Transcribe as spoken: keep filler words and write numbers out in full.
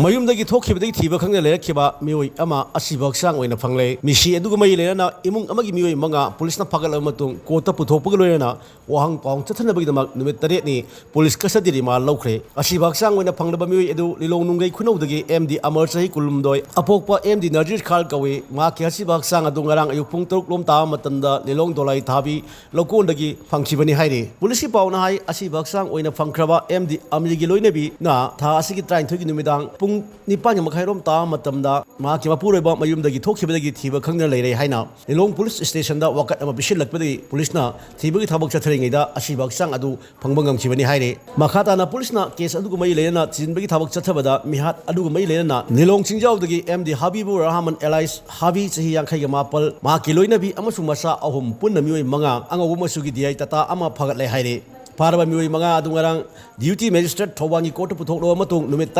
ꯃꯌꯨꯝꯗꯒꯤ ꯊꯣꯛꯈꯤꯕꯗꯒꯤ ꯊꯤꯕ ꯈꯪꯗꯅ ꯂꯩꯔꯛꯈꯤꯕ ꯃꯤꯑꯣꯏ ꯑꯃ ꯑꯁꯤꯕ ꯍꯛꯆꯥꯡ ꯑꯣꯏꯅ ꯐꯪꯂꯦ꯫ ꯃꯤꯁꯤ ꯑꯗꯨꯒ ꯃꯔꯤ ꯂꯩꯅꯅ ꯏꯃꯨꯡ ꯑꯃꯒꯤ ꯃꯤꯑꯣꯏ ꯃꯉꯥ ꯄꯨꯂꯤꯁꯅ ꯐꯥꯒꯠꯂꯕ ꯃꯇꯨꯡ ꯀꯣꯔꯠꯇ ꯄꯨꯊꯣꯛꯄꯒ ꯂꯣꯏꯅꯅ ꯋꯥꯍꯪ ꯄꯥꯎꯍꯪ ꯆꯠꯊꯅꯕꯒꯤꯗꯃꯛ ꯅꯨꯃꯤꯠ ꯇꯔꯦꯠꯅꯤ ꯄꯨꯂꯤꯁ ꯀꯁꯇꯗꯤ ꯔꯤꯃꯥꯟ ꯂꯧꯈ꯭ꯔꯦ꯫ ꯑꯁꯤꯕ ꯍꯛꯆꯥꯡ ꯑꯣꯏꯅ ꯐꯪꯂꯕ ꯃꯤꯑꯣꯏ ꯑꯗꯨ ꯂꯤꯂꯣꯡ ꯅꯨꯡꯒꯩ ꯈꯨꯅꯧꯗꯒꯤ ꯑꯦꯝ ꯗꯤ ꯑꯃꯔ, ꯆꯍꯤ ꯀꯨꯟꯍꯨꯝꯗꯣꯏ, ꯑꯄꯣꯛꯄ ꯑꯦꯝ ꯗꯤ ꯅꯖꯤꯔ ꯈꯥꯟ ꯀꯧꯏ꯫ ꯃꯍꯥꯛꯀꯤ ꯑꯁꯤꯕ ꯍꯛꯆꯥꯡ ꯑꯗꯨ ꯉꯔꯥꯡ ꯑꯌꯨꯛ ꯄꯨꯡ ꯇꯔꯨꯛ ꯂꯣꯝ ꯇꯥꯕ ꯃꯇꯝꯗ ꯂꯤꯂꯣꯡ ꯗꯣꯂꯥꯏ ꯊꯥꯕꯤ ꯂꯧꯀꯣꯟꯗꯒꯤ ꯐꯪꯈꯤꯕꯅꯤ ꯍꯥꯏꯔꯤ꯫ ꯄꯨꯂꯤꯁꯀꯤ ꯄꯥꯎꯅ ꯍꯥꯏ, ꯑꯁꯤꯕ ꯍꯛꯆꯥꯡ ꯑꯣꯏꯅ ꯐꯪꯈ꯭ꯔꯕ ꯑꯦꯝ ꯗꯤ ꯑꯃꯤꯔꯒꯤ ꯂꯣꯏꯅꯕꯤꯅ ꯊꯥ ꯑꯁꯤꯒꯤ ꯇꯔꯥꯅꯤꯊꯣꯏꯒꯤ ꯅꯨꯃꯤꯗꯥꯡ ꯄꯨꯡ ꯅꯤꯄꯥꯟꯒꯤ ꯃꯈꯥꯏꯔꯣꯝ ꯇꯥꯕ ꯃꯇꯝꯗ ꯃꯍꯥꯛꯀꯤ ꯃꯄꯨꯔꯣꯏꯕ ꯃꯌꯨꯝꯗꯒꯤ ꯊꯣꯛꯈꯤꯕꯗꯒꯤ ꯊꯤꯕ ꯈꯪꯗꯅ ꯂꯩꯔꯦ ꯍꯥꯏꯅ ꯂꯤꯂꯣꯡ ꯄꯨꯂꯤꯁ ꯁ꯭ꯇꯦꯁꯟꯗ ꯋꯥꯀꯠ ꯑꯃ ꯄꯤꯁꯤꯜꯂꯛꯄꯗꯒꯤ ꯄꯨꯂꯤꯁꯅ ꯊꯤꯕꯒꯤ ꯊꯕꯛ ꯆꯠꯊꯔꯤꯉꯩꯗ ꯑꯁꯤꯕ ꯍꯛꯆꯥꯡ ꯑꯗꯨ ꯐꯪꯕ ꯉꯝꯈꯤꯕꯅꯤ ꯍꯥꯏꯔꯤ꯫ ꯃꯈꯥ ꯇꯥꯅ ꯄꯨꯂꯤꯁꯅ ꯀꯦꯁ ꯑꯗꯨꯒ ꯃꯔꯤ ꯂꯩꯅꯅ ꯊꯤꯖꯤꯟꯕꯒꯤ ꯊꯕꯛ ꯆꯠꯊꯕꯗ ꯃꯤꯍꯥꯠ ꯑꯗꯨꯒ ꯃꯔꯤ ꯂꯩꯅꯅ ꯂꯤꯂꯣꯡ ꯆꯤꯡꯖꯥꯎꯗꯒꯤ ꯑꯦꯝ ꯗꯤ ꯍꯥꯕꯤꯕꯨꯔ ꯔꯍꯃꯟ ꯑꯦꯂꯥꯏꯁ ꯍꯥꯕꯤ, ꯆꯍꯤ ꯌꯥꯡꯈꯩꯒ ꯃꯥꯄꯜ, ꯃꯍꯥꯛꯀꯤ ꯂꯣꯏꯅꯕꯤ ꯑꯃꯁꯨꯡ ꯃꯆꯥ ꯑꯍꯨꯝ, ꯄꯨꯟꯅ ꯃꯤꯑꯣꯏ ꯃꯉꯥ, ꯑꯉꯧꯕ ꯃꯆꯨꯒꯤ ꯗꯤ ꯑꯥꯏ ꯇꯥꯇꯥ ꯑꯃ ꯐꯥꯒꯠꯂꯦ ꯍꯥꯏꯔꯤ꯫ ꯐꯥꯔꯕ ꯃꯤꯑꯣꯏ ꯃꯉꯥ ꯑꯗꯨ ꯉꯔꯥꯡ ꯗ꯭ꯌꯨꯇꯤ ꯃꯦꯖꯤꯁꯇ꯭ꯔꯦꯠ ꯊꯧꯕꯥꯜꯒꯤ ꯀꯣꯔꯠꯇ ꯄꯨꯊꯣꯛꯂꯕ ꯃꯇꯨꯡ ꯅꯨꯃꯤꯠ